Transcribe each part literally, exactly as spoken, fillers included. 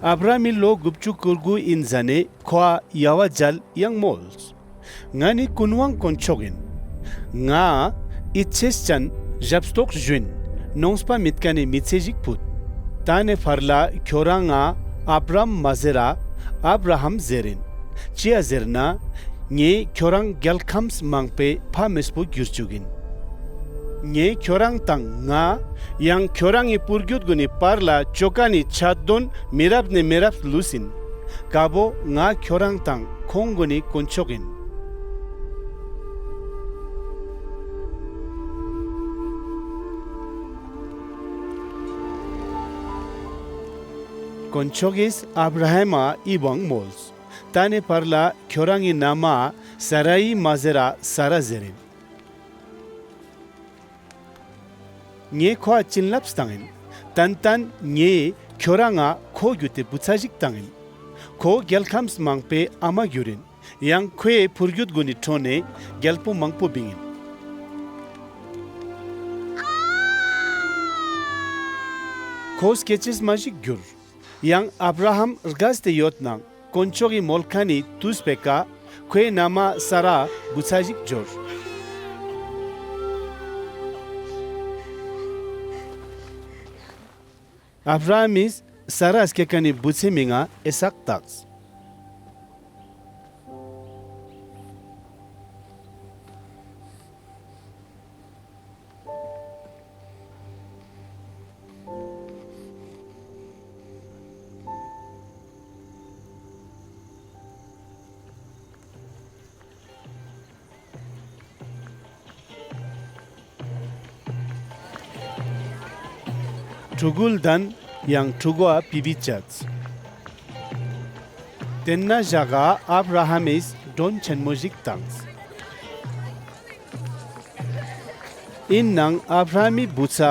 ཨབ་ར་ཧམ་མི་ལོ་དགུ་བཅུ་གོ་དགུ་ཨིན་ཟ་ནེ་ཁོའ་ཡ་ཝ་ཇལ་ཡང་མོལས། ང་ནི་ཀུན་དབང་དཀོན་མཆོག་ཨིན། ང་ཨིད་ཆེས་ཅན་ཞབ་སྟོག་ཞུ་ཨིན། ནོངས་པ་མེད་ཁན་ནི་མི་ཚེ་ཞིག་ཕུད། ཏ་ནེ་ཕར་ལ་ཁྱོ་རང་ང་ཨབ་རམ་མ་ཟེར་ར་ཨབ་ར་ཧམ་ཟེར་ཨིན། ཅིའ་ཟེར་ན་ངའེ་ཁྱོ་རང་གྱལ་ཁམས་མང་པོའེ་ཕ་མེས་པོ་གྱུར་ཅུག་ཨིན། ངའེ་ཁྱོ་རང་དང་ང་ཡང་ཁྱོ་རང་ངི་པུར་གྱུད་གུན་ནི་བར་ལ་ཅོ་ཁན་ནི་ཆད་དོན་མི་རབས་ནེ་མི་རབས་ལུས་ཨིན། ཀ་བོ་ང་ཁྱོ་རང་དང་ཁོང་གུན་ནི་དཀོན་མཆོག་ཨིན། དཀོན་མཆོག་གི་ཨབ་ར་ཧམ་མ་འི་བོའང་མོལས། ཏ་ནེ་ཕར་ལ་ཁྱོ་རང་ངི་ན་མ་ས་རའི་མ་ཟེར་ར་ས་ར་ཟེར་ཨིན། ངའེ་ཁོའ་ཅིན་ལབས་ཏང་ཨིན། ཏན་ཏན་ངའེ་ཁྱོ་རང་ང་ཁོ་གྱུད་ཏེ་བུ་ཚ་ཞིག་ཏང་ཨིན། ཁོ་གྱལ་ཁམས་མང་པོའེ་ཨ་མ་གྱུར་ཨིན། ཡང་ཁོའེ་པུར་གྱུད་གུན་ནི་ཕྲོ་ནེ་གྱལ་པོ་མང་པོ་བིང་ཨིན། ཁོ་སྐྱེ་ཅེས་མ་ཞིག་གྱུར། ཡང་ཨབ་ར་ཧམ་རྒས་ཏེ་ཡོད་ནའང་དཀོན་མཆོག་གི་མོལ་ཁན་ནི་ཏུས་པོའེ་ཀ་ཁོའེ་ན་མ་ས་ར་བུ་ཚ་ཞིག་ཇོར། ཨབ་ར་ཧམ་མི་ས་ར་སྐྱེ་ཁན་ནི་བུ་ཚའེ་མིང་ང་ཨི་སཱག་ཏགས། ཕྲུ་གུ་ལྡན་ཡང་ཕྲུ་གུའ་པི་བི་ཅས། ཏེན་ན་ཞག་ག་ཨབ་ར་ཧམ་མི་དྲོན་ཆེན་མོ་ཞིག་ཏངས། ཨིན་ནའང་ཨབ་ར་ཧམ་མི་བུ་ཚ་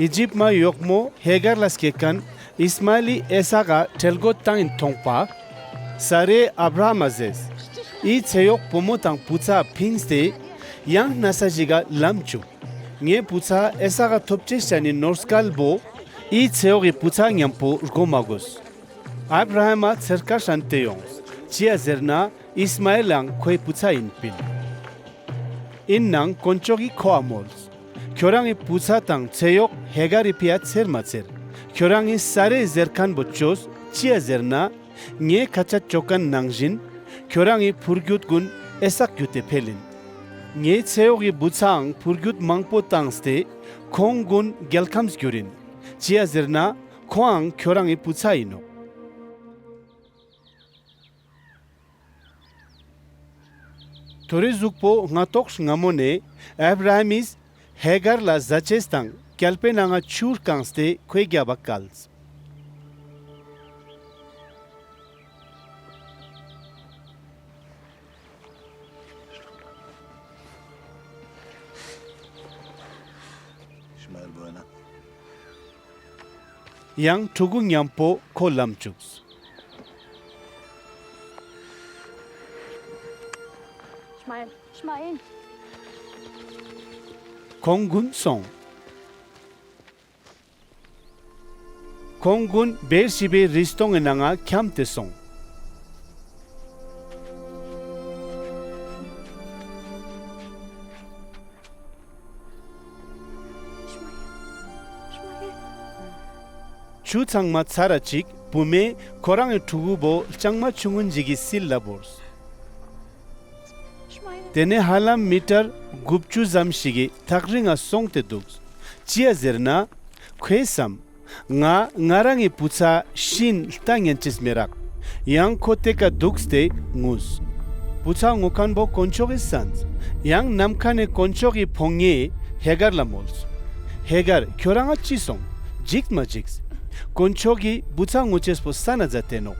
ཨི་ཇིབ་མ་ཡོག་མོ་ཧེ་གར་ལ་སྐྱེ་ཁན་ཨིས་མ་ཨེལ་ལི་ཨི་སཱག་ག་ཁྲེལ་གོད་ཏང་ཨིན་ཐོང་པ། ས་རའེ་ཨབ་ར་ཧམ་མ་ཟེརས། འི་ཚེ་ཡོག་བུ་མོ་དང་བུ་ཚ་ཕིངས་ཏེ་ཡང་ནས་ཞིག་ག་ལམ་ཅུག། ངའེ་བུ་ཚ་ཨི་སཱག་ག་ཐོབ་ཅེས་ཅན་ནི་ནོར་སྐལ་བོ་འི་ཚེ་ཡོག་གི་བུ་ཚ་ཉམ་པོ་རྒོ་མ་གོས། ཨབ་ར་ཧམ་མ་ཚེར་ཀ་ཧྲན་ཏེ་ཡོངས། ཅིའ་ཟེར་ན་ཨིས་མ་ཨེལ་ཡང་ཁོའེ་བུ་ཚ་ཨིན་པིན། ཨིན་ནའང་དཀོན་མཆོག་གི་ཁོའ་མོལས། ཁྱོ་རང་ངི་བུ་ཚ་དང་ཚེ་ཡོག་ཧེ་གར་རི་ཕིའ་ཚེར་མ་ཚེར། ཁྱོ་རང་ངི་ས་རའེ་ཟེར་ཁན་བོ་ཅོས། ཅིའ་ཟེར་ན་ངའེ་ཁ་ཆད་ཅོ་ཁན་ནང་ཞིན་ཁྱོ་རང་ངི་པུར་གྱུད་གུན་ཨི་སཱག་གྱུད་ཏེ་ཕེལ་ཨིན། ངའེ་ཚེ་ཡོག་གི་བུ་ཚའང་པུར་གྱུད་མང་པོ་ཏངས་ཏེ་ཁོང་གུན་གྱལ་ཁམས་གྱུར་ཨིན། ཅིའ་ཟེར་ན་ཁོའང་ཁྱོ་རང་ངི་བུ་ཚ་ཨིན་ནོག། ཐོ་རེ་ཟུགས་པོ་སྔ་ཏོག་སྔ་མོ་ནེ་ཨབ་ར་ཧམ་མི་ཧེ་གར་ལ་ཟ་ཅེས་དང་གྱལ་པོའེ་ནང་ང་ཆུ་རྐངས་ཏེ་ཁོའེ་གྱབ་བ་ཀལས། ཡང་ཕྲུ་གུ་ཉམ་པོ་ཁོ་ལམ་ཅུགས། ཁོང་གུན་སོང་། ཁོང་གུན་བེར་ཤེ་བའེ་རི་སྟོང་ངི་ནང་ང་ཁྱམས་ཏེ་སོང་། ཆུ་ཚང་མ་ཚར་ར་ཅིག་བུ་མོའེ་ཁོ་རང་ངི་ཕྲུ་གུ་བོ་ལྕང་མ་ཆུང་ངུན་ཞིག་གི་སིལ་ལ་བོརས། ཏེ་ནེ་ཧ་ལམ་མི་ཊར་དགུ་བཅུ་ཙམ་ཞིག་གི་ཐག་རིང་ང་སོང་སྟེ་དུགས། ཅིའ་ཟེར་ན་ཁོའེ་སམ། ང་ང་རང་ངི་བུ་ཚ་ཤིན་ལྟ་ཉན་ཅེས་མི་རག། ཡང་ཁོ་ཏེ་ཀ་དུགས་ཏེ་ངུས། བུ་ཚ་ངུ་ཁན་བོ་དཀོན་མཆོག་གི་སན། ཡང་ནམ་ཁའ་ནེ་དཀོན་མཆོག་གི་ཕོ་ཉེ་ཧེ་གར་ལ་མོལས། ཧེ་གར་ཁྱོ་རང་ང་ཅི་སོང་། ཇིགས་མ་ཇིགས། དཀོན་མཆོག་གི་བུ་ཚ་ངུ་ཅེས་པོ་སན་ན་ཛད་ཏེ་ནོག།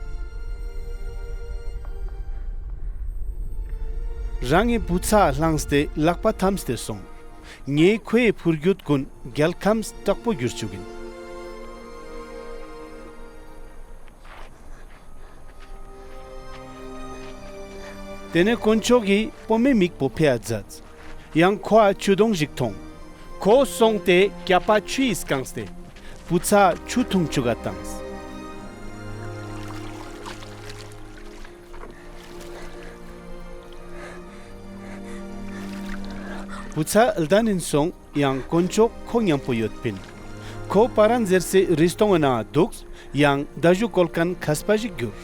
རང་ངི་བུ་ཚ་ལངས་ཏེ་ལག་པ་ཐམས་ཏེ་སོང་། ངའེ་ཁོའེ་པུར་གྱུད་གུན་གྱལ་ཁམས་ཀྲག་པོ་གྱུར་ཅུག་ཨིན། ཏེ་ནེ་དཀོན་མཆོག་གི་པོ་མོའེ་མིག་པོ་ཕེའ་ཛདས། ཡང་ཁོའ་ཆུ་དོང་ཞིག་ཐོང་། ཁོ་སོང་སྟེ་གྱ་པ་ཆུའི་སྐངས་ཏེ་བུ་ཚ་ཆུ་ཐུང་ཅུག་ག་ཏངས། བུ་ཚ་ལྡན་ཨིན་སོང་ཡང་དཀོན་མཆོག་ཁོ་ཉམ་པོ་ཡོད་པིན། ཁོ་པ་རན་ཟེར་སའེ་རི་སྟོང་ངི་ནང་ང་དུགས་ཡང་མདའ་གཞུ་ཀོལ་ཁན་ཁས་པ་ཞིག་གྱུར།